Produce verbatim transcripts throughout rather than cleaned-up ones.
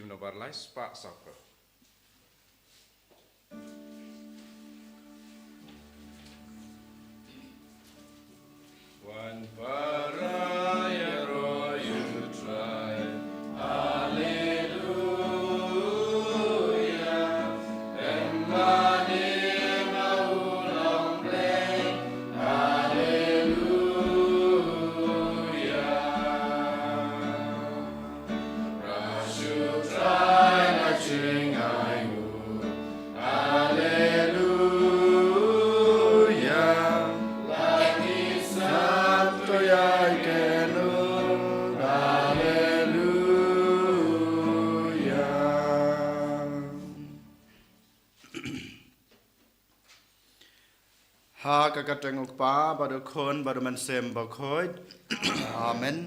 Hymn number lai spah saw phew. Wan para ïaroh ïa U Trai. Haleluya. Em manim ma u long Blei. Haleluya. Ruh shu Trai na jingainguh. Haleluya. Lait ngi sap to ïa kynnoh. Haleluya. Ha ka kyrteng U Kpa bad U Khun bad U Mynsiem Bakhuid. Amen.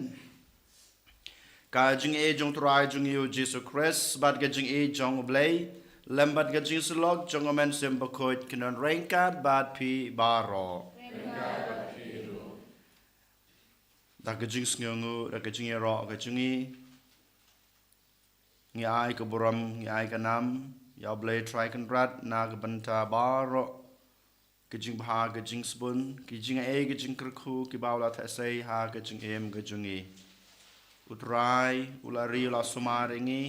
Ka jingïeit jong U Trai jong ngi U Jisu Khrist bad ka jingïeit jong U Blei lem bad ka jingsyllok jong U Mynsiem Bakhuid kin don ryngkat bad phi baroh. Da ka jingsngewnguh, da ka jingïaroh ka jong ngi, ngi ai ka burom, ngi ai ka nam ïa U Blei Trai Kynrad na ka bynta baroh ka jingbha, ka jingsbun, ka jingaiei, ka jingkyrkhu kiba u la theh sei ha ka jingim ka jong ngi. U Trai u la ri, u la sumar ïa ngi,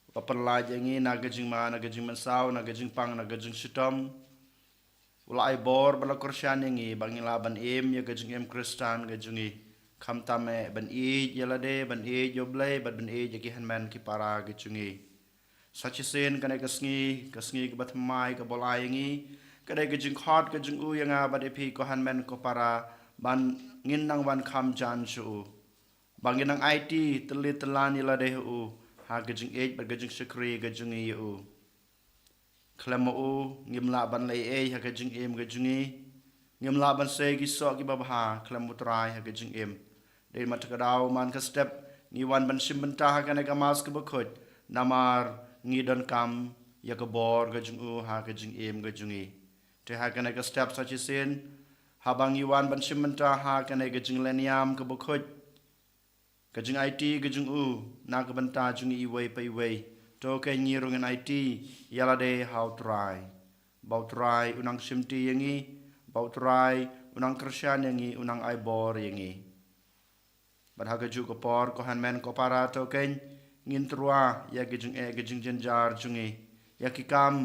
u la pynlait ïa ngi na ka jingma, na ka jingmynsaw, na ka jingpang, na ka jingshitom. U la ai bor bad la kyrshan ïa ngi ba ngin lah ban im ïa ka jingim Khristan ka jong ngi, khamtam eh ban ïeit ïa lade, ban ïeit ïa U Blei bad ban ïeit ïa ki hynmen ki para ka jong ngi. Sa shisien kane ka sngi, ka sngi kaba thymmai kaba u la ai ïa ngi, ka dei ka jingkhot ka jong u ïa nga bad ïa phi ko hynmen ko para, ba ngin nang wan kham jan sha u, ba ngin nang aiti tylli tyllan ïa lade ha u ha ka jingïeit bad ka jingshakri ka jong ngi ïa u. Khlem ma u ngim lah ban leh ei ei ha ka jingim ka jong ngi. Ngim lah ban sei ki soh kiba bha. Khlem U Trai ha ka jingim. Dei ma kata ka daw, man ka step, ngi wan ban shim bynta ha kane ka Mass kaba khuid, namar ngi donkam ïa ka bor ka jong u ha ka jingim ka jong ngi. Te ha kane ka step sa shisien, haba ngi wan ban shim bynta ha kane ka jinglehniam kaba khuid, ka jingaiti ka jong u na ka bynta jong ngi iwei pa iwei, to keiñ ngi ruh ngin aiti ïa lade ha U Trai, ba U Trai un nang shimti ïa ngi, ba U Trai un nang kyrshan ïa ngi, un nang ai bor ïa ngi. Bad ha kajuh ka por, ko hynmen ko para, to keiñ ngin tyrwa ïa ki jingeh, ki jingjynjar jong ngi, ïa ki kam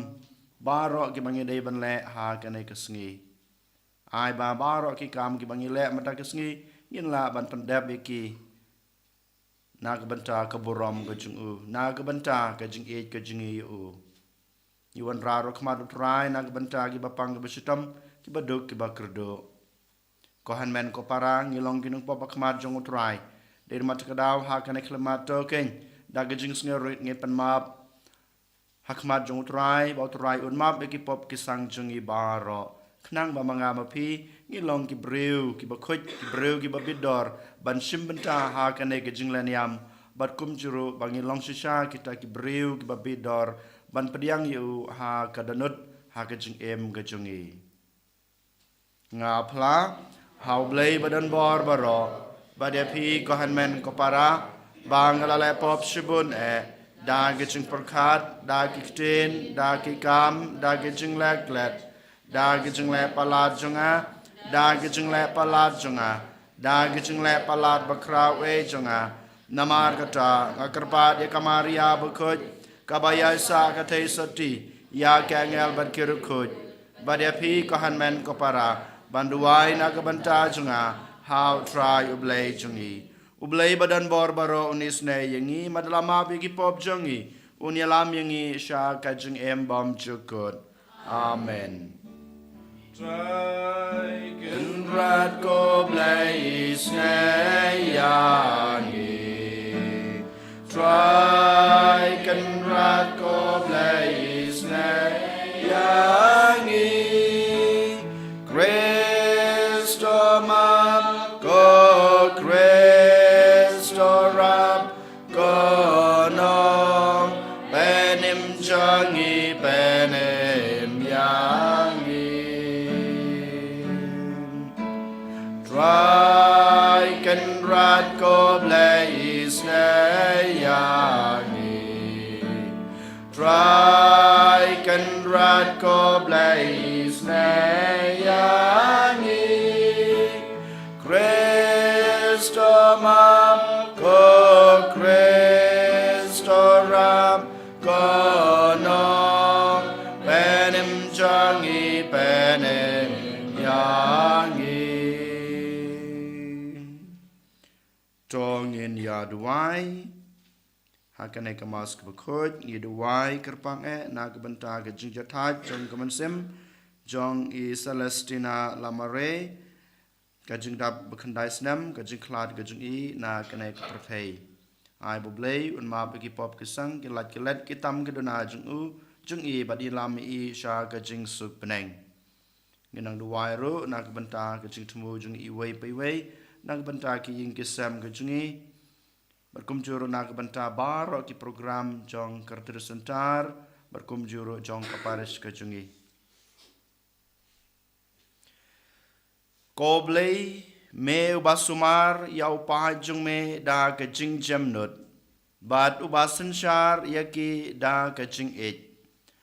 baroh kiba ngi dei ban leh ha kane ka sngi. Ai ba baroh ki kam kiba ngi leh mynta ka sngi, ngin lah ban pyndep ïa ki na ka bynta ka burom ka jong u, na ka bynta ka jingïeit ka jong ngi ïa u. Ngi wanrah ruh ha khmat U Trai na ka bynta kiba pang kiba shitom, kiba duk kiba kyrduh. Ko hynmen ko para, ngi long ki nongpop ha khmat jong U Trai. Dei ma kata ka daw, ha kane ka khyllipmat, to keiñ da ka jingsngewrit ngi pynmap ha khmat jong U Trai, ba U Trai un map ïa ki pop ki sang jong ngi baroh, khnang ba ma nga ma phi ngi long ki briew kiba khuid, ki briew kiba bit dor ban shim bynta ha kane ka jinglehniam, bad kumjuh ruh ba ngi long shisha kita ki briew kiba bit dor ban pdiang ïa u ha ka dohnud, ha ka jingim ka jong ngi. Nga phla ha U Blei ba don bor baroh, bad ïa phi ko hynmen ko para, ba nga la leh pop shibun eh, da ki jingpyrkhat, da ki ktien, da ki kam, da ki jingleh klet, da ki jingleh palat jong nga, da ki jingleh palat jong nga, da ki jingleh palat bakhraw eh jong nga. Namar kata nga kyrpad ïa ka Maria bakhuid, kaba ïaisah ka theisotti ïa ki angel bad ki riewkhuid, bad ïa phi ko hynmen ko para, ban duwai na ka bynta jong nga ha U Trai U Blei jong ngi. U Blei ba don bor baroh un isynei ïa ngi, bad la map ïa ki pop jong ngi, un ïalam ïa ngi sha ka jingim bymjukut. Amen. Trai Kynrad ko Blei isynei ïa ngi. Trai Kynrad ko Blei isynei ïa ngi. Khrist u map, ko Khrist u rap, ko Nongpynim jong ngi, pynim ïa ngi. Trai Kynrad ko Blei isynei ïa ngi. Ai Kynrad ko Blei, isnei ïa ngi. Khrist u ap, ko Khrist u ap, ko nongpynim jong ngi, pynim ïa ngi. To ngin ïa duwai. Ha kane ka Mass kaba khuid ngi duwai kyrpang eh na ka bynta ka jingjahthait jong ka mynsiem jong i Celestina Lamare, ka jingdap ba khyndai snem, ka jingkhlad ka jong i na kane ka pyrthei. Ai ba U Blei un map ïa ki pop ki sang, ki lait ki let, ki tam ki duna jong u, jong i, bad ïalam ïa i sha ka jingsuk bneng. Ngi nang duwai ruh na ka bynta ka jingthmu jong iwei pa iwei, na ka bynta ki ïing ki sem ka jong i, bad kumjuh ruh na ka bynta baroh ki program jong ka Rtri Center, bad kumjuh ruh jong ka parish ka jong i. Ko Blei, me uba sumar ïa u paid jong me da ka jingjemnud, bad uba synshar ïa ki da ka jingïeit,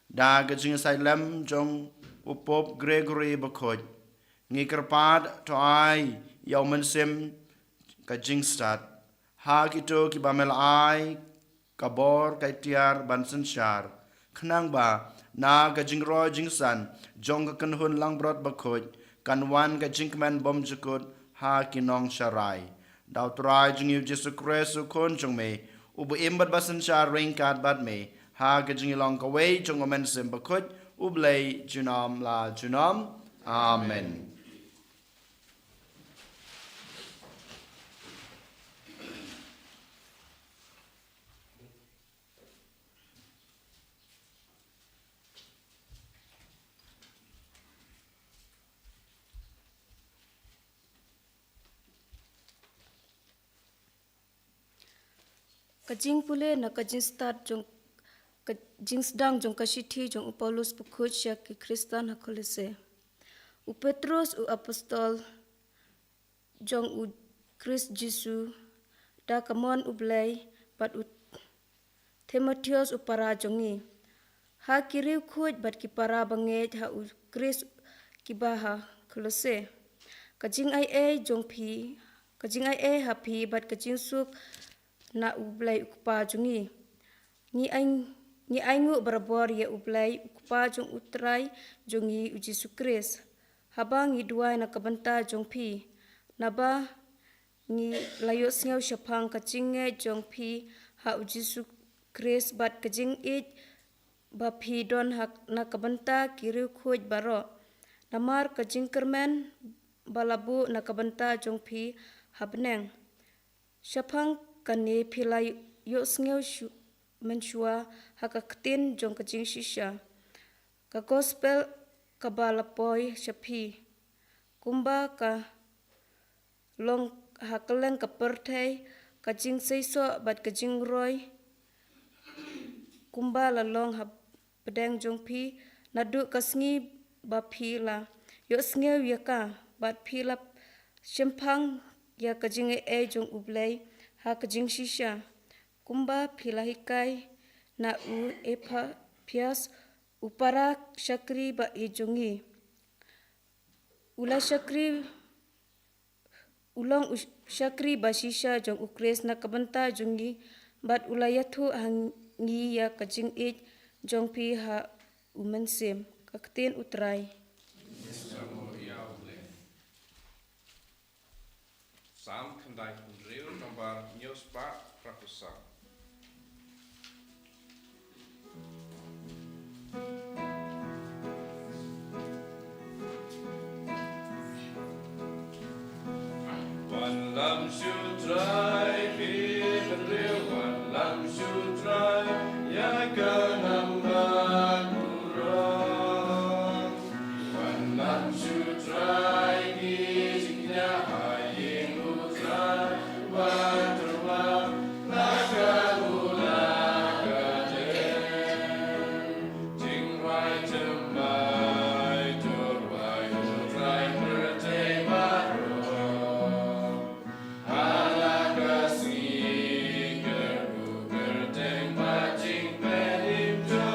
da ka jingïasaid lem jong u Pope Gregory Bakhuid, ngi kyrpad to ai ïa u mynsiem ka jingstad ha kito kiba me la ai ka bor ka iktiar ban synshar, khnang ba na ka jingroi jingsan jong ka kynhun langbrot bakhuid kan wan ka jingkmen bymjukut ha ki nongsharai. Da U Trai jong ngi U Jisu Khrist U Khun jong me, uba im bad ba synshar ryngkat bad me ha ka jingïalong kawei jong U Mynsiem Bakhuid, U Blei junom la junom. Amen. Ka jingpule na ka jingstad jong ka jingsdang jong ka shithi jong u Paulus bakhuid sha ki Khristan ha Kolose. U Petrus u apostol jong U Khrist Jisu da ka mon U Blei, bad u Timotheus u para jong ngi, ha ki riewkhuid bad ki para bangeit ha U Khrist kiba ha Kolose. Ka jingai ei jong phi, ka jingai ei ha phi bad ka jingsuk na U Blei U Kpa jong ngi. Ngi ai, ngi ainguh barabor ïa U Blei U Kpa jong U Trai jong ngi U Jisu Khrist, haba ngi duwai na ka bynta jong phi, naba ngi la ïohsngew shaphang ka jingngeit jong phi ha U Jisu Khrist bad ka jingïeit ba phi don ha, na ka bynta ki riewkhuid baroh, namar ka jingkyrmen ba la buh na ka bynta jong phi ha bneng. Shaphang kane phi la ïohsngew shu-, mynshuwa ha ka ktien jong ka jingshisha, ka gospel kaba la poi sha phi, kumba ka long ha kylleng ka pyrthei, ka jingseisoh bad ka jingroi, kumba la long ha pdeng jong phi, naduh ka sngi ba phi la ïohsngew ïa ka, bad phi la shemphang ïa ka jingaiei jong U Blei ha ka jingshisha, kumba phi la hikai na u Epaphroditus, u para shakri ba-ïeit jong ngi. U la shakri, u long u shakri ba shisha jong U Khrist na ka bynta jong ngi, bad u la ïathuh ha ngi ïa ka jingïeit jong phi ha U Mynsiem. Ka ktien U Trai. Salm khyndai phew hynriew, nombar hynñiew spah phra phew saw. Wanlam shu Trai, phi bynriew, wanlam shu Trai, ïa ka nambat burom. Wanlam shu Trai, ki jingkñia ha ïing U Trai, wat tyrwa na ka u la ka dei. Jingrwai thymmai, to rwai U Trai pyrthei baroh. Ha la ka sngi kyrkhu kyrteng bad jingpynim to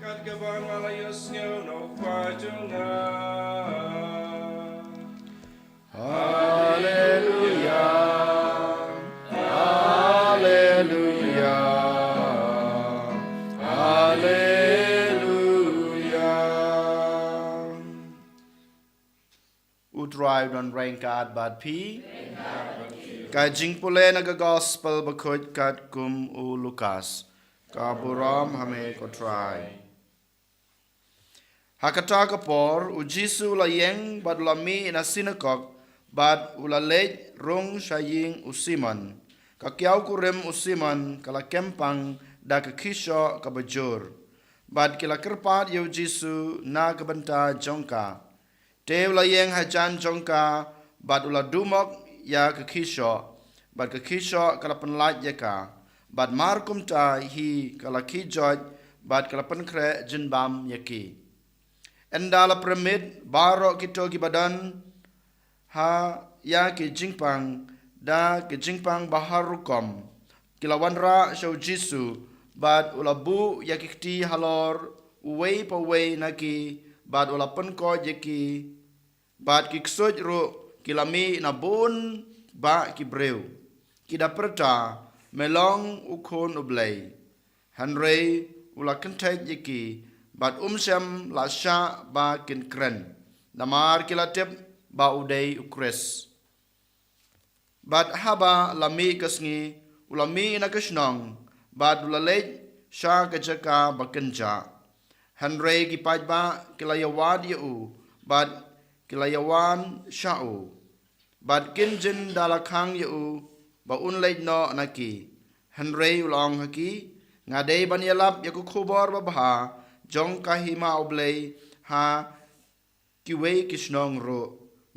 Ka ba nga la ïohsngew na u kpa jong nga. Haleluya, haleluya, haleluya. U Trai u don ryngkat bad phi. Ka jingpule na ka Gospel bakhuid katkum u Lukas. Ka burom ha me ko Trai. Ha kata ka por, u Jisu u la ïeng bad u la mih na synagog, bad u la leit rung sha ïing u Simon. Ka kiaw kurim u Simon ka la kem pang da ka khishoh kaba jur. Bad ki la kyrpad ïa u Jisu na ka bynta jong ka. Te u la ïeng hajan jong ka, bad u la dumok ïa ka khishoh, bad ka khishoh ka la pynlait ïa ka, bad mar kumta hi ka la khih joit, bad ka la pynkhreh jingbam ïa ki. Ynda la pyrmit, baroh kito kiba don ha ïa ki jingpang, da ki jingpang ba har rukom, ki la wanrah sha u Jisu, bad u la buh ïa ki kti halor uwei pa uwei na ki, bad u la pynkoit ïa ki, bad ki ksuid ruh ki la mih na bun bah ki briew, ki da pyrta, "Me long u Khun u Blei." Hynrei u la kyntait ïa ki, bad um shym la shah ba kin kren, namar ki la tip ba u dei u Khrist. Bad haba la mih ka sngi, u la mih na ka shnong, bad u la leit sha ka jaka ba kynjah. Hynrei ki paidbah ki la ïawad ïa u, bad ki la ïawan sha u, bad kin jin da la khang ïa u ba un leit noh na ki. Hynrei u la ong ha ki, "Nga dei ban ïalap ïa ka khubor babha jong ka hima u Blei ha kiwei ki shnong ruh,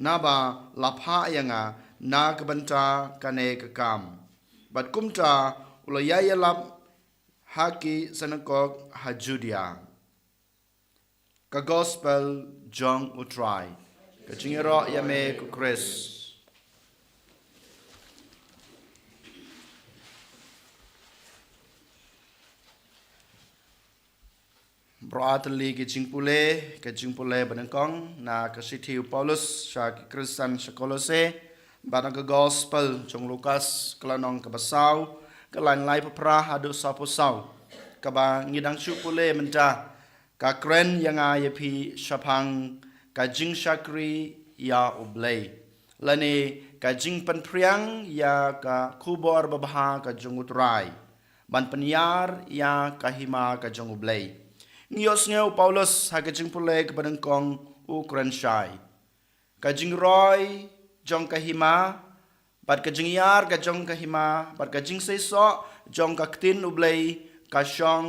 naba la phah ïa nga na ka bynta kane ka kam." Bad kumta u la ïai ïalap ha ki synagog ha Judia. Ka Gospel jong u Trai. Ka jingïaroh ïa me ko Khrist. Baroh ar tylli ki jingpule, ka jingpule banyngkong na ka shithi u Paulus sha ki Khristan sha Kolose, bad na ka Gospel jong u Lukas, ka lynnong kaba saw, ka lain laiphew phra haduh sawphew saw. Kaba ngi dang shu pule mynta, ka kren ïa nga ïa phi shaphang ka jingshakri ïa u Blei, lane ka jingpynphriang ïa ka khubor babha ka jong u Trai, ban pynïar ïa ka hima ka jong u Blei. Ngi ïohsngew u Paulus ha ka jingpule kaba nyngkong u kren shai, ka jingroi jong ka hima, bad ka jingïar ka jong ka hima, bad ka jingseisoh jong ka ktien u Blei, ka shong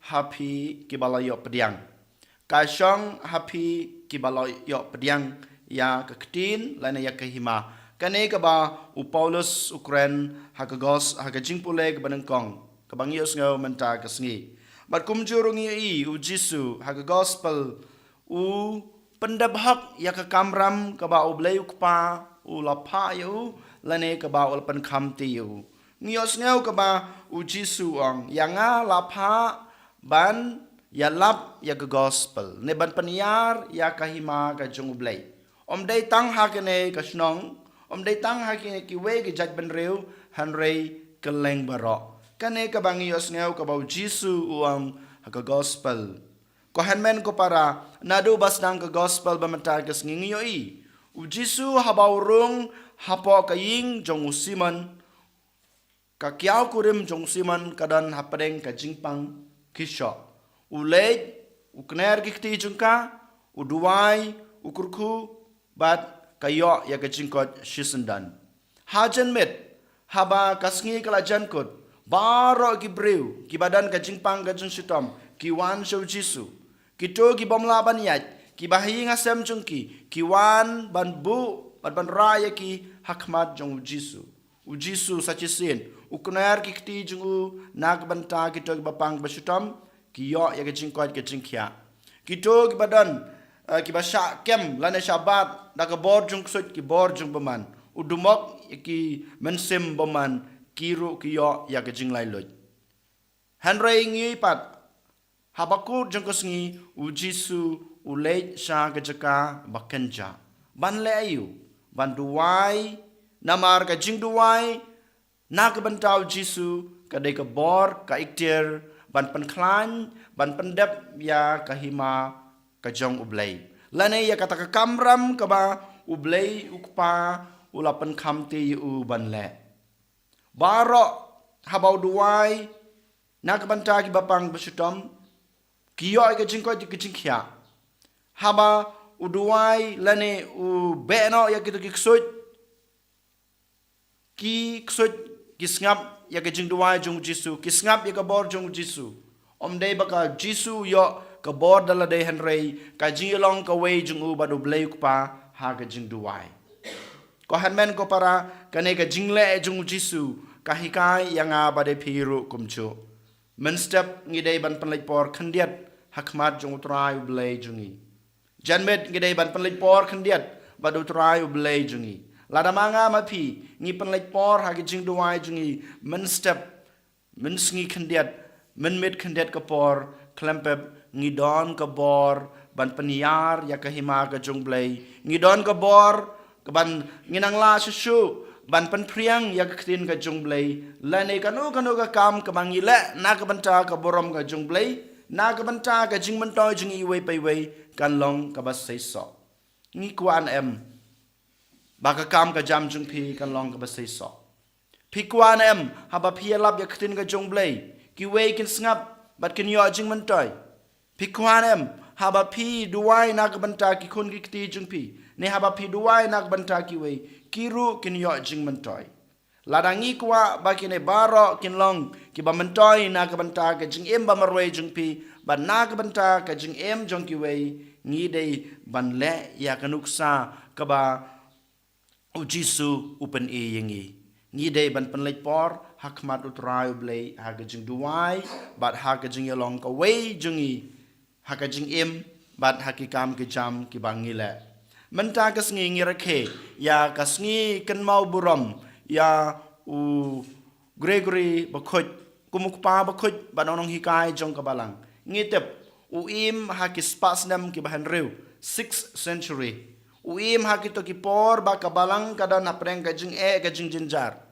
ha phi kiba la ïoh pdiang. Ka shong ha phi kiba la ïoh pdiang ïa ka ktien lane ïa ka hima. Kane kaba u Paulus u kren ha ka gos, ha ka jingpule kaba nyngkong, kaba ngi ïohsngew mynta ka sngi. Bad kumjuh ruh ngi ïohi u Jisu ha ka Gospel u pyndep hok ïa ka kamram kaba u Blei u Kpa u la phah ïa u, lane kaba u la pynkham ti ïa u. Ngi ïohsngew kaba u Jisu u ong, ïa nga la phah ban ïalap ïa ka Gospel, ne ban pynïar ïa ka hima ka jong u Blei. Ym dei tang ha kane ka shnong, ym dei tang ha kine kiwei ki jaitbynriew, hynrei kylleng baroh. Kane kaba ngi ïohsngew kaba u Jisu u ong ha ka Gospel. Ko hynmen ko para, naduh ba sdang ka Gospel ba mynta ka sngi ngi ïohi u Jisu haba u rung hapoh ka ïing jong u Simon, ka kiaw kurim jong u Simon ka don hapdeng ka jingpang khishoh. U leit, u kner ki kti jong ka, u duwai, u kyrkhu, bad ka ïoh ïa ka jingkoit shisyndon. Ha janmiet, haba ka sngi ka la jan kut, baroh ki briew kiba don ka jingpang ka jingshitom ki wan sha u Jisu. Kito ki bym lah ban ïaid, kiba ha ïing ha sem jong ki, ki wan ban buh bad ban rah ïa ki ha khmat jong u Jisu. U Jisu sa shisien u kner ki kti jong u na ka bynta kito kiba pang ba shitom, ki ïoh ïa ka jingkoit ka jingkhiah. Kito kiba don, eh, kiba shah kem lane shah bat da ka bor jong ksuid ki bor jong bymman, u dumok ïa ki mynsiem bymman, ki ruh ki ïoh ïa ka jinglaitluid. Hynrei ngi pat, Haba kut jong ka sngi, u Jisu u leit sha ka jaka ba kynjah. Ban leh aïu? Ban duwai. Namar ka jingduwai na ka bynta u Jisu ka dei ka bor, ka ikhtiar ban pynkhlaiñ, ban pyndep ïa ka hima ka jong U Blei, lane ïa kata ka kamram kaba U Blei U Kpa u la pynkhamti ïa u ban leh. Baroh haba u duwai na ka bynta ki bapang bashitom, ki ïoh ïa ka jingkoit, ïa ka jingkhiah. Haba u duwai lane u beh noh ïa kito ki ksuid, ki ksuid ki sngap ïa ka jingduwai jong u Jisu, ki sngap ïa ka bor jong u Jisu. Ym dei ba ka Jisu u ïoh ka bor da lade, hynrei ka jingïalong kawei jong u bad U Blei U Kpa ha ka jingduwai. Ko hynmen ko para, kane ka jingleh jong u Jisu ka hikai ïa nga bad ïa phi ruh kumjuh. Mynstep ngi dei ban pynleit por khyndiat ha khmat jong U Trai U Blei jong ngi. Janmiet ngi dei ban pynleit por khyndiat bad U Trai U Blei jong ngi. Lada ma nga ma phi ngi pynleit por ha ka jingduwai jong ngi mynstep, mynsngi khyndiat, mynmiet khyndiat ka por, khlem pep ngi don ka bor ban pynïar ïa ka hima ka jong U Blei. Ngi don ka bor ka ban, ngi nang lah shuh shuh ban pynphriang ïa ka ktien ka jong U Blei, lane kano kano ka kam kaba ngi leh na ka bynta ka burom ka jong U Blei, na ka bynta ka jingmyntoi jong iwei pa iwei, kan long kaba seisoh. Ngi kwah ne em ba ka kam ka jam jong phi kan long kaba seisoh? Phi kwah ne em haba phi ïalap ïa ka ktien ka jong U Blei, kiwei kin sngap bad kin ïoh jingmyntoi? Phi kwah ne em haba phi duwai na ka bynta ki khun ki kti jong phi, ne haba phi duwai na ka bynta kiwei, ki ruh kin ïoh jingmyntoi? Lada ngi kwah ba kine baroh kin long kiba myntoi na ka bynta ka jingim ba marwei jong phi bad na ka bynta ka jingim jong kiwei, ngi dei ban leh ïa ka nuksa kaba u Jisu u pyni ïa ngi. Ngi dei ban pynleit por ha khmat U Trai U Blei ha ka jingduwai bad ha ka jingïalong kawei jong ngi ha ka jingim bad ha ki kam ki jam kiba ngi leh. Mynta ka sngi ngi rakhe ïa ka sngi kynmaw burom ïa u Gregory Bakhuid kum u kpa bakhuid bad u nonghikai jong ka balang. Ngi tip u im ha ki spah snem kiba hynriew, sixth century. U im ha kito ki por ba ka balang ka don hapdeng ka jingeh ka jingjynjar.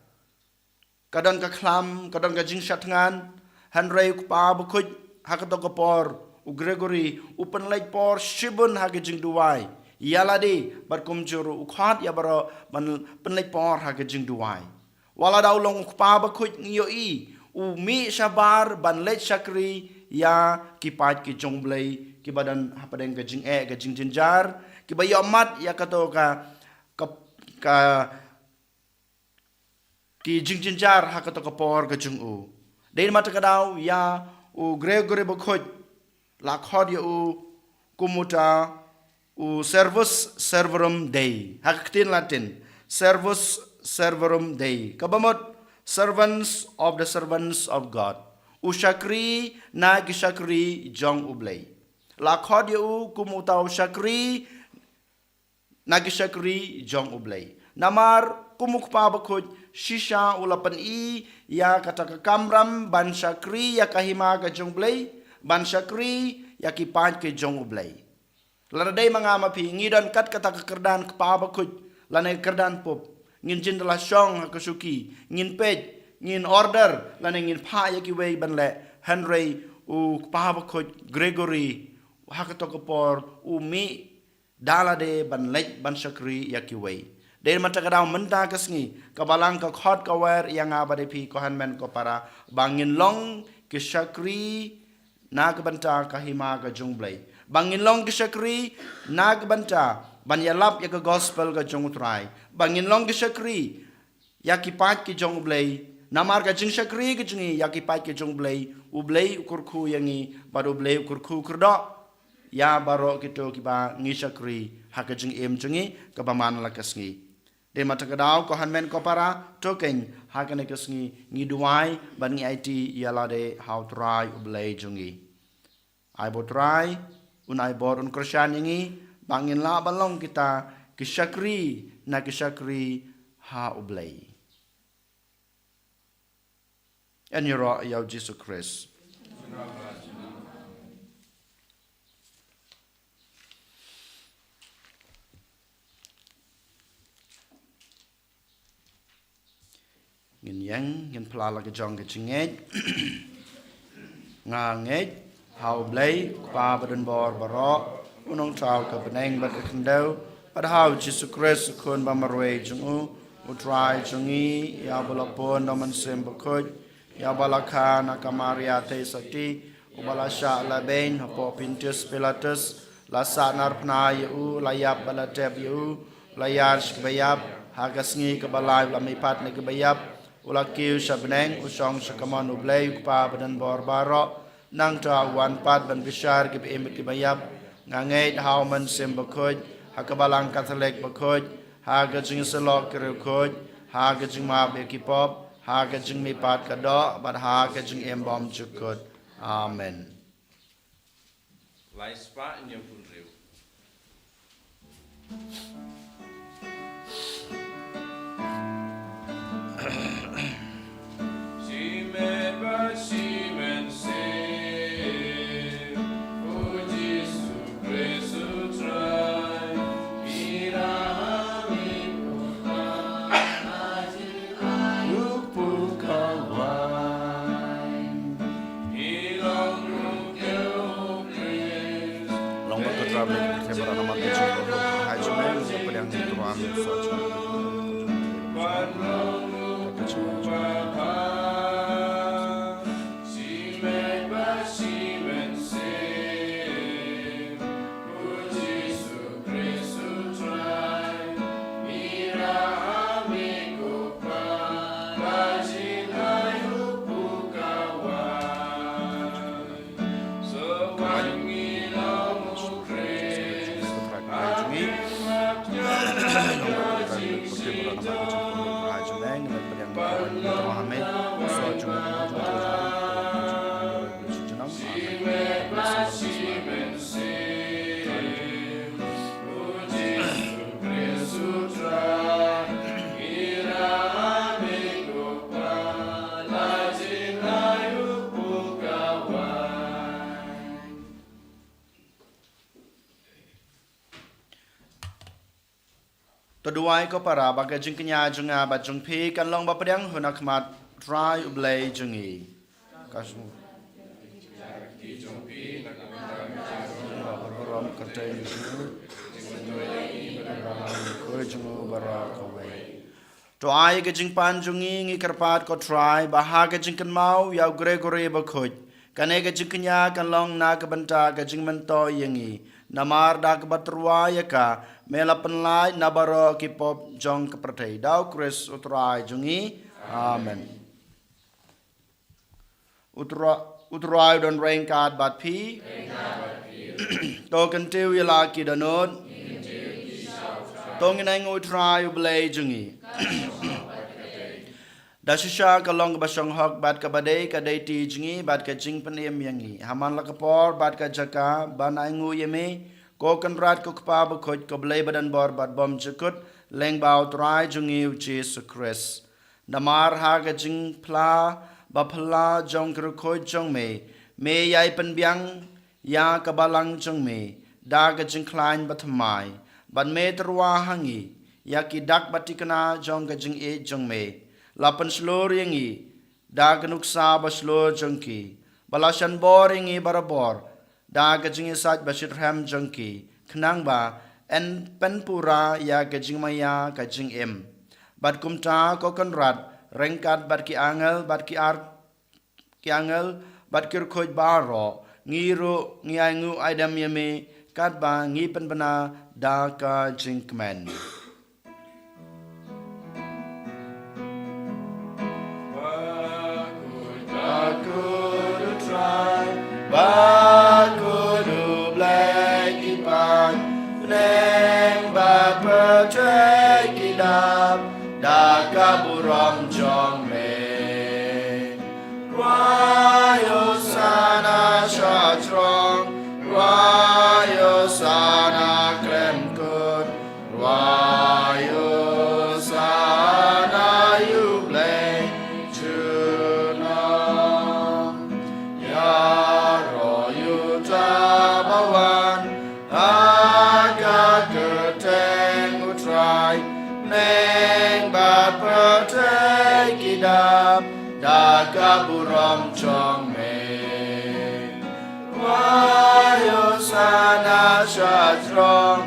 Ka don ka khlam, ka don ka jingshad thngan, hynrei u kpa bakhuid ha kato ka por, u Gregory, u pynleit por shibun ha ka jingduwai ïa lade bad kumjuh ruh u khot ïa baroh ban pynleit por ha ka jingduwai. Wat la da u long u kpa bakhuid, ngi ïohi u mih shabar ban leit shakri ïa ki paid ki jong U Blei kiba don hapdeng ka jingeh ka jingjynjar, kiba ïohmad ïa kato ka, ka, ka ki jingjynjar ha kato ka por ka jong u. Dei namar kata ka daw ïa u Gregory Bakhuid la khot ïa u kum uta u Servus Servorum Dei, ha ka ktien Latin, Servus Servorum Dei, kaba mut Servants of the Servants of God, u shakri na ki shakri jong U Blei. La khot ïa u kum uta u shakri na ki shakri jong U Blei. Namar kum u kpa bakhuid, shisha u la pyni ïa kata ka kamram ban shakri ïa ka hima ka jong U Blei, ban shakri ïa ki paid ki jong U Blei. Lada dei ma nga ma phi, ngi don kat kata ka kyrdan kpa bakhuid lane kyrdan pope, ngin jin da la shong ha ka shuki, ngin peit, ngin order lane ngin phah ïa kiwei ban leh, hynrei u kpa bakhuid Gregory ha kato ka por u mih da lade ban leit ban shakri ïa kiwei. Dei namar kata ka daw mynta ka sngi ka balang ka khot ka wer ïa nga bad ïa phi, ko hynmen ko para, ba ngin long ki shakri na ka bynta ka hima ka jong U Blei, ba ngin long ki shakri na ka bynta ban ïalap ïa ka gospel ka jong U Trai, ba ngin long ki shakri ïa ki paid ki jong U Blei. Namar ka jingshakri ka jong ngi ïa ki paid ki jong U Blei, U Blei u kyrkhu ïa ngi bad U Blei u kyrkhu kyrdoh ïa baroh kito kiba ngi shakri ha ka jingim jong ngi kaba man la ka sngi. Dei namar kata ka daw, ko hynmen ko para, to keiñ ha kane ka sngi ngi duwai bad ngi aiti ïa lade ha U Trai U Blei jong ngi. Ai ba U Trai un ai bor, un kyrshan ïa ngi ba ngin lah ban long kita ki shakri na ki shakri ha U Blei. Yn ïaroh ïa U Jisu Khrist. Ïeng, ngin phla la ka jong ka jingngeit. Nga ngeit ha U Blei, U Kpa badonbor baroh, U Nongthaw ka bneng bad ka khyndew, bad ha U Jisu Khrist, U Khun bamarwei jong U, U Trai jong ngi, ïa uba la pun da U Mynsiem Bakhuid, ïa uba la kha na ka Maria Theisotti, uba la shah la beiñ hapoh Pontius Pilatus, la sahnarphna ïa u, la ïap bad la tep ïa u, la ïar sha kiba ïap, ha ka sngi kaba lai u la mihpat na kiba ïap, u la kiew sha bneng, u shong sha kamon U Blei U Kpa badonbor baroh, nangta u wan pat ban bishar kiba im bad kiba ïap. Nga ngeit ha U Mynsiem Bakhuid, ha ka Balang Katholik bakhuid, ha ka jingïasyllok ki riewkhuid, ha ka jingmap ïa ki pop, ha ka jingmihpat ka doh, bad ha ka jingim bymjukut. Amen. Lai spah hynñiew phew hynriew. Shi met bad shi mynsiem, U Jisu Khrist U Trai, mira ha me ko Kpa, ha jingaiu pukawai. Long ba ka dram ne ka khe bara namar ka jingkyrkhu ha jingmeng, ka pdiang jingkyrkhu ha jingmeng. To duwai ko para ba ka jingkñia jong nga bad jong phi kan long ba pdiang hun ha khmat Trai U Blei jong ngi. Ka shu. To ai ka jingpan jong ngi, ngi kyrpad ko Trai ba ha ka jingkynmaw ïa u Gregory Bakhuid, kane ka jingkñia kan long na ka bynta ka jingmyntoi ïa ngi. Namar da kaba tyrwa ïa ka, me la pynlait na baroh ki pop jong ka pyrthei. Da U Khrist U Trai jong ngi. Amen. U Trai, U Trai u don ryngkat bad phi. To kyntiew ïa la ki dohnud. To ngin ainguh U Trai U Blei jong ngi. Da shisha ka long kaba shong hok bad kaba dei ka dei ti jong ngi bad ka jingpynim ïa ngi. Ha man la ka por bad ka jaka ban ainguh ïa me, ko Kynrad ko Kpa Bakhuid ko Blei badonbor bad bymjukut, lyngba U Trai jong ngi U Jisu Khrist. Namar ha ka jingphla baphylla jong ki riewkhuid jong me, me ïai pynbiang ïa ka balang jong me da ka jingkhlaiñ bathymmai, bad me tyrwa ha ngi ïa ki dak ba thikna jong ka jingïeit jong me. La pynshlur ïa ngi da ka nuksa ba shlur jong ki, ba la shan bor ïa ngi barabor da ka jingïasaid ba shitrhem jong ki, khnang ba yn pynpura ïa ka jingmaïa ka jingim. Bad kumta ko Kynrad, ryngkat bad ki angel, bad ki ar, ki angel, bad ki riewkhuid baroh, ngi ruh ngi ainguh aidem ïa me, katba ngi pynbna da ka jingkmen. Bakhuid, bakhuid U Trai, bakhuid U Blei ki paid, bneng bad pyrthei ki dap da ka burom jong me. Rwai Hosana sha throng, rwai Hosana khlem kut, rwai Hosana ïa U Blei junom. Ïaroh ïa uta ba wan ha ka kyrteng U Trai, bneng bad pyrthei ki dap ka burom jong me. Wai Hosana sha jrong,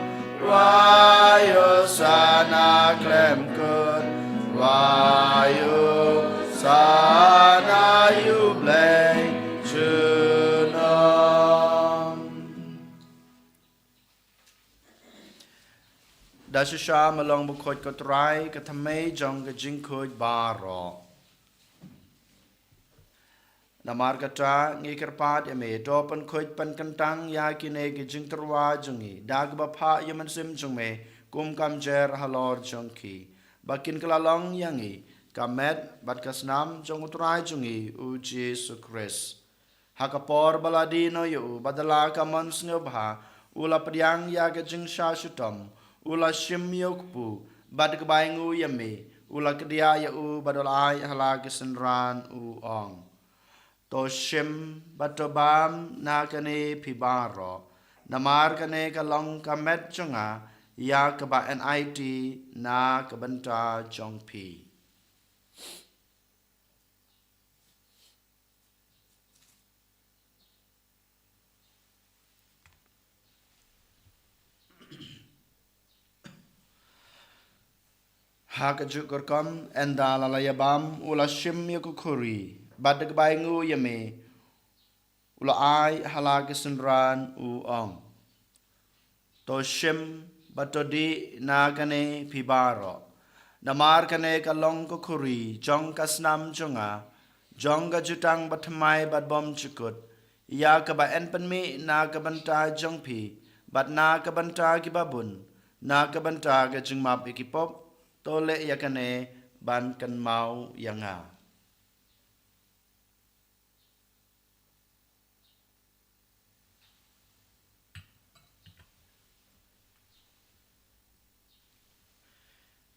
wai Hosana khlem kut, wai Hosana ïa u Blei junom. Da shisha ma long bakhuid ko Trai, ka thymmei jong ka jingkhuid baroh. Namar kata ngi kyrpad ïa me, to pynkhuid pynkyntang ïa kine ki jingtyrwa jong ngi da kaba phah ïa u Mynsiem jong me, kum ka mjer halor jong ki, ba kin kylla long ïa ngi ka met bad ka snam jong u Trai jong ngi u Jisu Khrist. Ha ka por ba la die noh ïa u, bad da la ka mon sngewbha, u la pdiang ïa ka jingshah shitom, u la shim ïa u kpu, bad kaba ainguh ïa me, u la kdiah ïa u, bad u la ai ha la ki synran, u ong: To shim bad to bam na kane phi baroh, namar kane ka long ka met jong nga ïa kaba enacti na ka bynta jong phi. Ha kajuh ka rukom, ynda la la ïa bam, u la shim ïa ka khuri, bad da kaba ainguh ïa me, u la ai ha la ki synran, u ong: To shim bad to dih na kane phi baroh, namar kane ka long ka khuri jong ka snam jong nga, jong ka jutang bathymmai bad bymjukut, ïa kaba yn pynmih na ka bynta jong phi bad na ka bynta kiba bun, na ka bynta ka jingmap ïa ki pop. To leh ïa kane ban kynmaw ïa nga.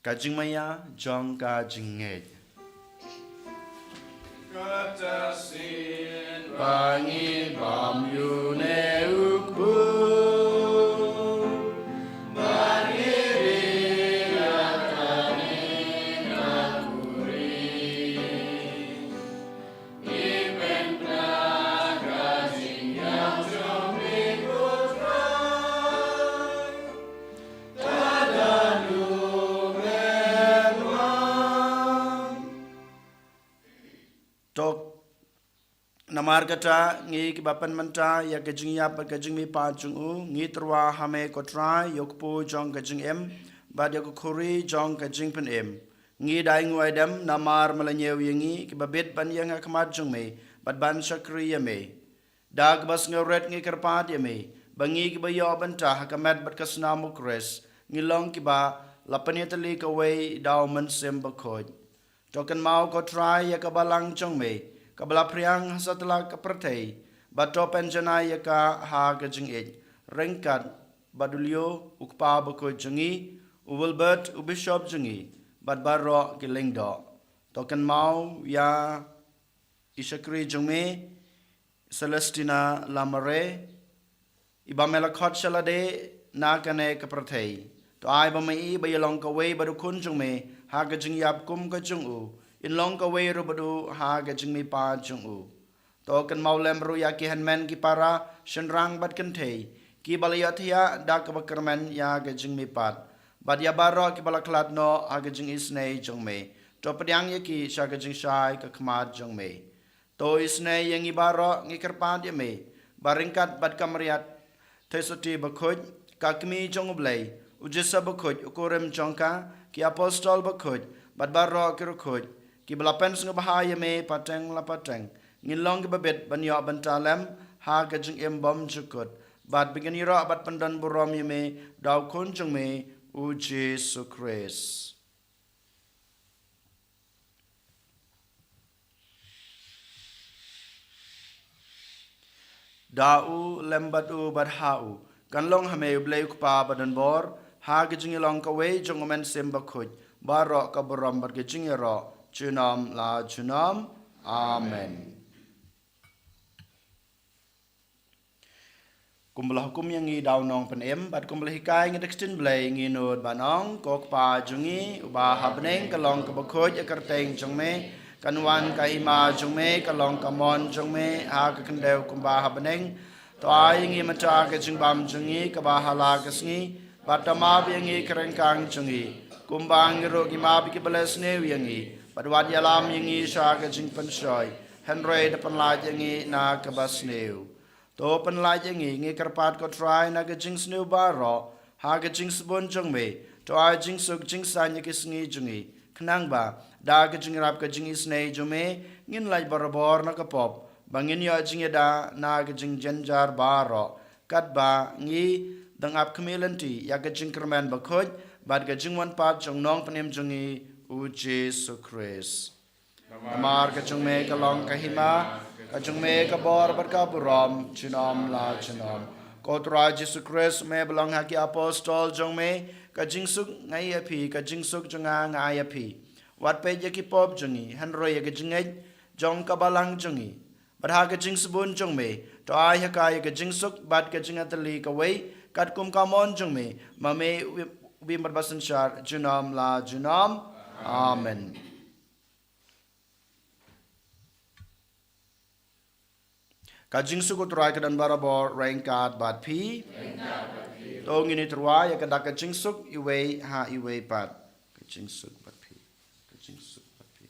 Ka jingmaïa jong ka jingngeit. Kata shisien ba ngi bam ïa une u kpu, ba ngi dih ïa kane ka khuri. Tok, namar kata, ngi kiba pynmynta ïa ka jingïap bad ka jingmihpat jong u, ngi tyrwa ha me ko Trai, ïa u kpu jong ka jingim bad ïa ka khuri jong ka jingpynim. Ngi dei nguh ïa me namar me la ñiew ïa ngi kiba bit ban ïeng ha khmat jong me bad ban shakri ïa me. Da kaba sngewrit ngi kyrpad ïa me ba ngi kiba ïoh bynta ha ka met bad ka snam u Khrist, ngi long kiba la pynïatylli kawei da u Mynsiem Bakhuid. To kynmaw ko Trai ïa ka balang jong me kaba la phriang ha satlak ka pyrthei, bad to pynjanai ïa ka ha ka jingïeit, ryngkat bad u Leo u kpa bakhuid jong ngi, u Wilbert u bishop jong ngi, bad baroh ki lyngdoh. To kynmaw ïa i shakri jong me, Celestina Lamare, iba me la khot sha lade na kane ka pyrthei. To ai ba ma i ba ïa long kawei bad u khun jong me ha ka jingïap kum ka jong u, in long kawei ruh bad u ha ka jingmihpat jong u. To kynmaw lem ruh ïa ki hynmen ki para, shynrang bad kynthei, kiba la ïohthiah da kaba kyrmen ïa ka jingmihpat, bad ïa baroh kiba la khlad noh ha ka jingisynei jong me. To pdiang ïa ki sha ka jingshai ka khmat jong me. To isynei ïa ngi baroh, ngi kyrpad ïa me ba ryngkat bad ka Maria Theisotti bakhuid, ka kmie jong u Blei, u Joseph bakhuid u kurim jong ka, ki apostol bakhuid bad baroh ki riewkhuid kiba la pynsngewbha ïa me pateng la pateng, ngin long kiba bit ban ïoh bynta lem ha ka jingim bymjukut, bad ba ngin ïaroh bad pyndonburom ïa me da u Khun jong me, u Jisu Khrist. Da u, lem bad u, bad ha u, kan long ha me u Blei u Kpa badonbor, ha ka jingïalong kawei jong u Mynsiem Bakhuid, baroh ka burom bad ka jingïaroh junom la junom. Amen. Kumba la hukum ïa ngi da u Nongpynim, bad kumba la hikai ngi da ka ktien Blei, ngi nud ban ong: Ko Kpa jong ngi uba ha bneng, ka long kaba khuid ïa ka kyrteng jong me, Kan wan ka hima jong me, ka long ka mon jong me ha ka khyndew kumba ha bneng. To ai ïa ngi mynta ka jingbam jong ngi kaba ha la ka sngi, bad to map ïa ngi ki ryngkang jong ngi, kumba ngi ruh ngi map ïa kiba leh sniew ïa ngi. Bad wat ïalam ïa ngi sha ka jingpynshoi, hynrei da pynlait ïa ngi na kaba sniew. To pynlait ïa ngi, ngi kyrpad ko Trai, na ka jingsniew baroh ha ka jingsbun jong me. To ai jingsuk jingsaiñ ïa ki sngi jong ngi, khnang ba da ka jingïarap ka jingisynei jong me, ngin lait barabor na ka pop, ba ngin ïoh jingïada na ka jingjynjar baroh, katba ngi dang ap khmih lynti ïa ka jingkyrmen bakhuid bad ka jingwan pat jong Nongpynim jong ngi, u Jisu Khrist. Namar ka jong me ka long ka hima, ka jong me ka bor bad ka burom junom la junom. Ko Trai Jisu Khrist, me ba long ha ki apostol jong me, ka jingsuk nga ai ïa phi, ka jingsuk jong nga nga ai ïa phi. Wat peit ïa ki pop jong ngi, hynrei ïa ka jingngeit jong ka balang jong ngi. Bad ha ka jingsbun jong me, to ai ha ka ïa ka jingsuk bad ka jingïatylli kawei, katkum ka mon jong me, ma me u im bad ba synshar junom la junom. Amen. Ka jingsuk u Trai ka don barabor ryngkat bad phi. To ngin ïatyrwa ïa ka dak ka jingsuk iwei ha iwei pat. Ka jingsuk bad phi. Ka jingsuk bad phi.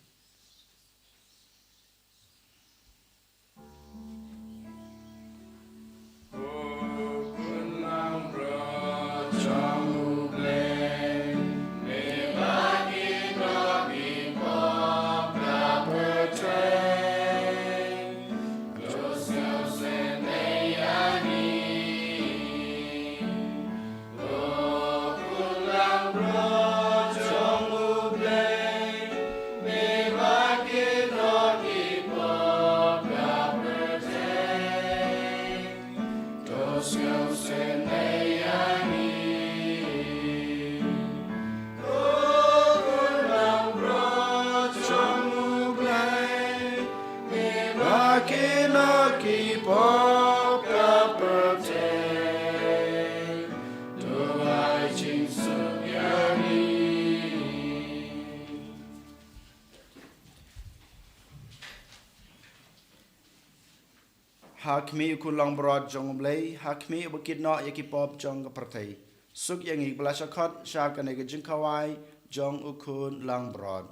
Ha khmih u khun langbrot jong U Blei, ha khmih uba kit noh ïa ki pop jong ka pyrthei. Suk ïa ngi ba la sha khot sha kane ka jingkhawai jong u khun langbrot.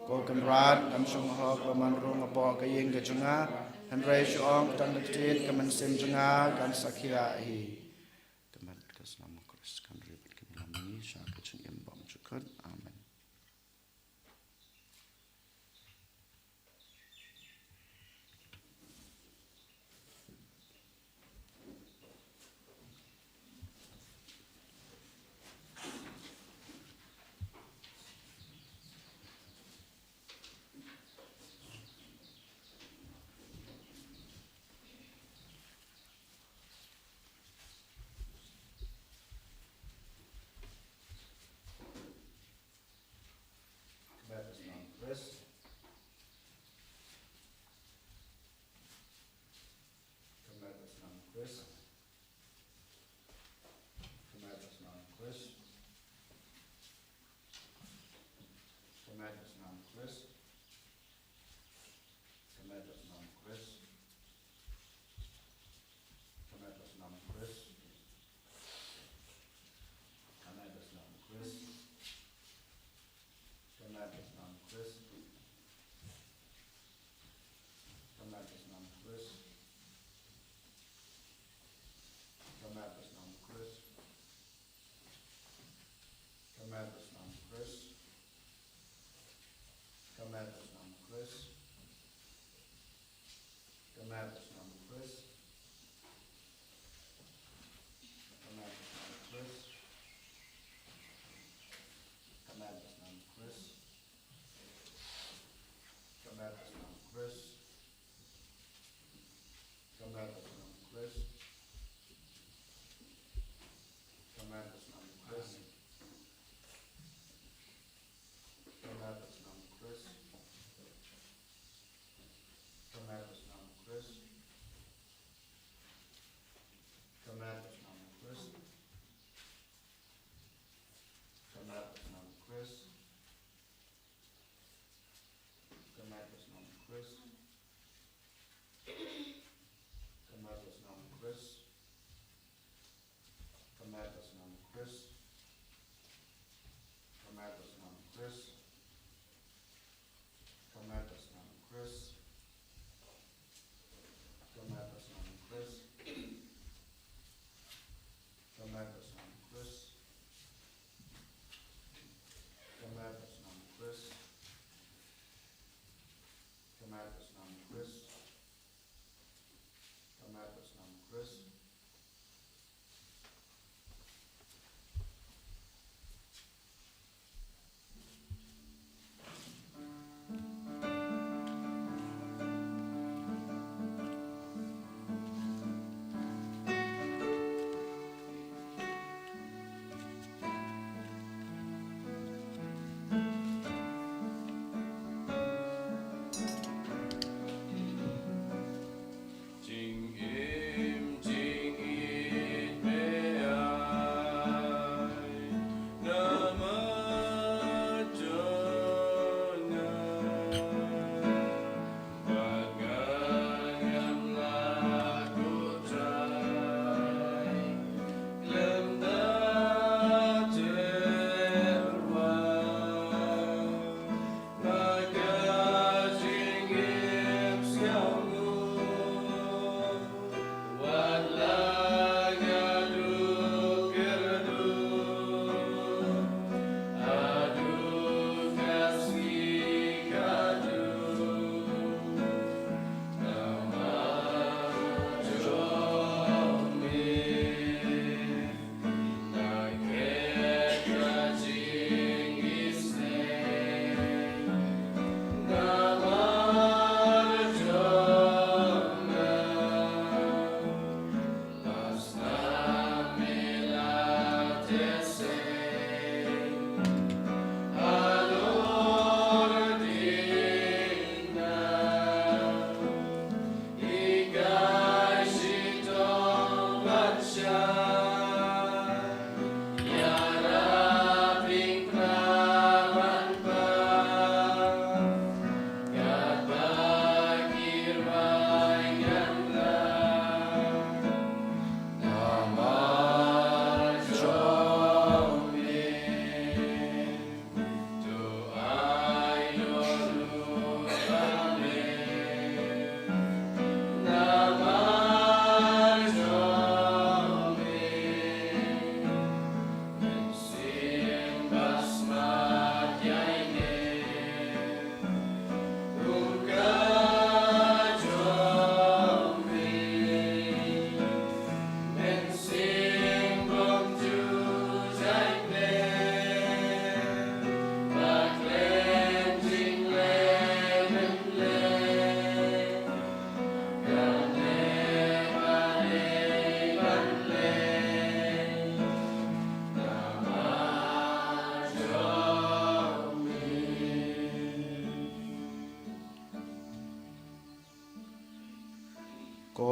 Ko Kynrad, ngam shong hok ba man rung hapoh ka ïing ka jong nga, hynrei shu ong tang ka ktien ka mynsiem jong nga kan sa khiah hi. Ka met ka snam u Khrist kan ri bad kan ïalam ïa ngi sha ka jingim bymjukut. Amen.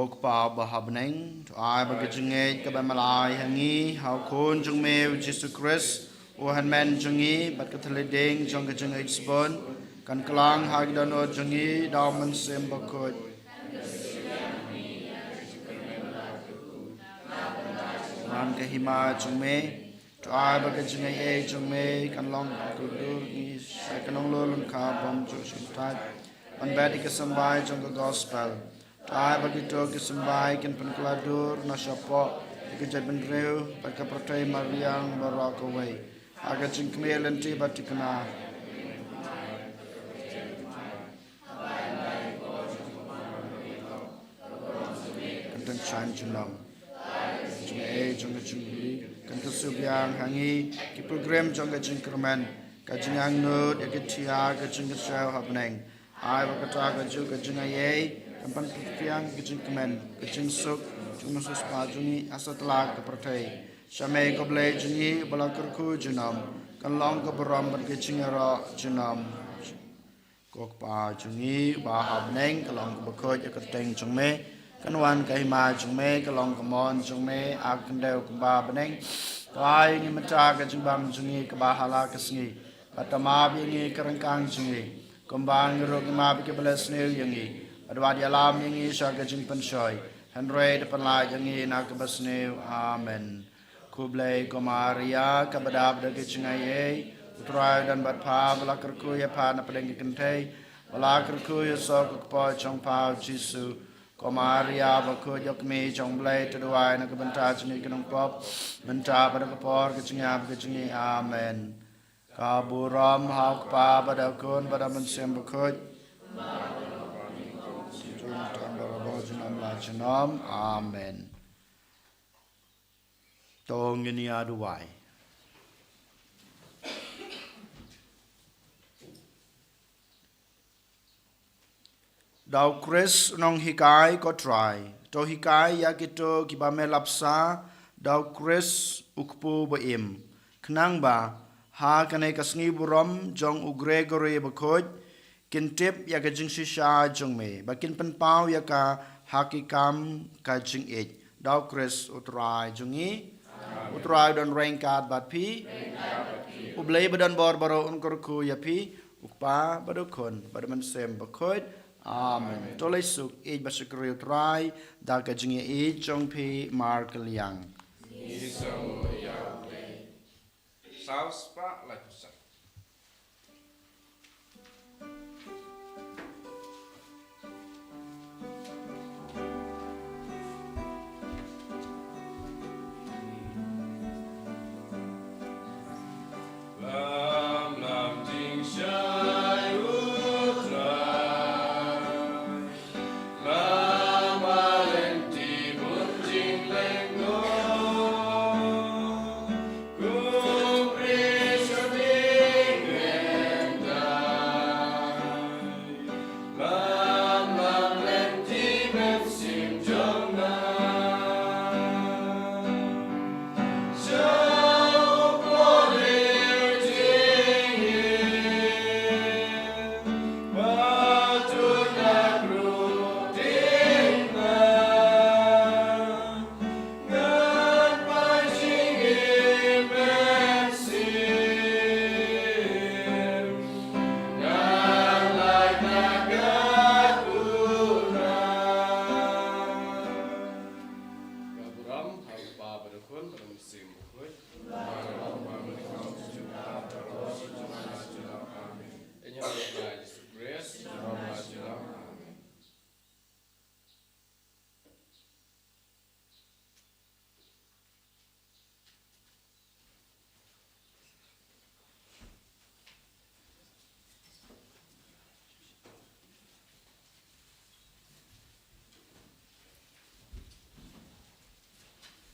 Ko Kpa ba ha bneng, to ai ba ka jingngeit kaba me la ai ha ngi ha u Khun jong me u Jisu Khrist, u Hynmen jong ngi, bad ka thylliej ding jong ka jingngeit sbun, kan kylla ha ki dohnud jong ngi da u Mynsiem Bakhuid. Ngan ka hima jong me, to ai ba ka jingaiei jong me kan long ka kyldur ngi sha ka nonglulun ka bym ju shim thait, ban bad ïa ka symbai jong ka gospel. To ai ba kito ki symbai kin pynkylla dur na shapoh ïa ka jaitbynriew bad ka pyrthei mariang baroh kawei, ha ka jingkmie lynti bad thikna. Kan tyngshaiñ junom. Jingaiei jong ka jingpyni kan kyrsiew biang ha ngi ki pilgrim jong ka jingkyrmen, ka jingangnud ïa ka thiah ka jingkyrsiew ha bneng. Ai ba kata kajuh ka jingaiei kan pynphiang ka jingkmen, ka jingsuk jong u nongsiewspah jong ngi ha satlak ka pyrthei. Sha me ko Blei jong ngi ba la kyrkhu junom, kan long ka burom bad ka jingïaroh junom. Ko Kpa jong ngi ba ha bneng, ka long kaba khuid ïa ka kyrteng jong me, kan wan ka hima jong me, ka long ka mon jong me ha ka khyndew kumba ha bneng. To ai ïa ngi mynta ka jingbam jong ngi kaba ha la ka sngi, bad to map ïa ngi ka ryngkang jong ngi, kumba ngi ruh ngi map ïa kiba leh sniew ïa ngi, bad wat ïalam ïa ngi sha ka jingpynshoi, hynrei to pynlait ïa ngi na kaba sniew. Amen. Khublei ko Maria, kaba dap da ka jingaiei, u Trai u don bad pha, ba la kyrkhu ïa pha na pdeng ki kynthei, ba la kyrkhu ïa u soh ka kpoh jong pha u Jisu. Ko Maria bakhuid, ïa ka kmie jong u Blei, to duwai na ka bynta jong ngi ki nongpop, mynta bad ha ka por ka jingïap ka jong ngi. Amen. Ka burom ha u Kpa bad ha u Khun bad ha u Mynsiem Bakhuid. Junom la junom. Amen. To ngin ïa duwai. Da u Khrist u nonghikai, ko Trai, to hikai ïa kito kiba me la bsa da u Khrist u kpu ba im, khnang ba ha kane ka sngi burom jong u Gregory bakhuid, kin tip ïa ka jingshisha jong me, ba kin pynpaw ïa ka ha ki kam ka jingïeit. Da u Khrist u Trai jong ngi. U Trai u don ryngkat bad phi. U Blei ba don bor baroh un kyrkhu ïa phi, u Kpa bad u Khun bad u Mynsiem Bakhuid. Amen. To leit suk, ïeit bad shakri u Trai da ka jingïeit jong phi markylliang. Saw spah laiphew san.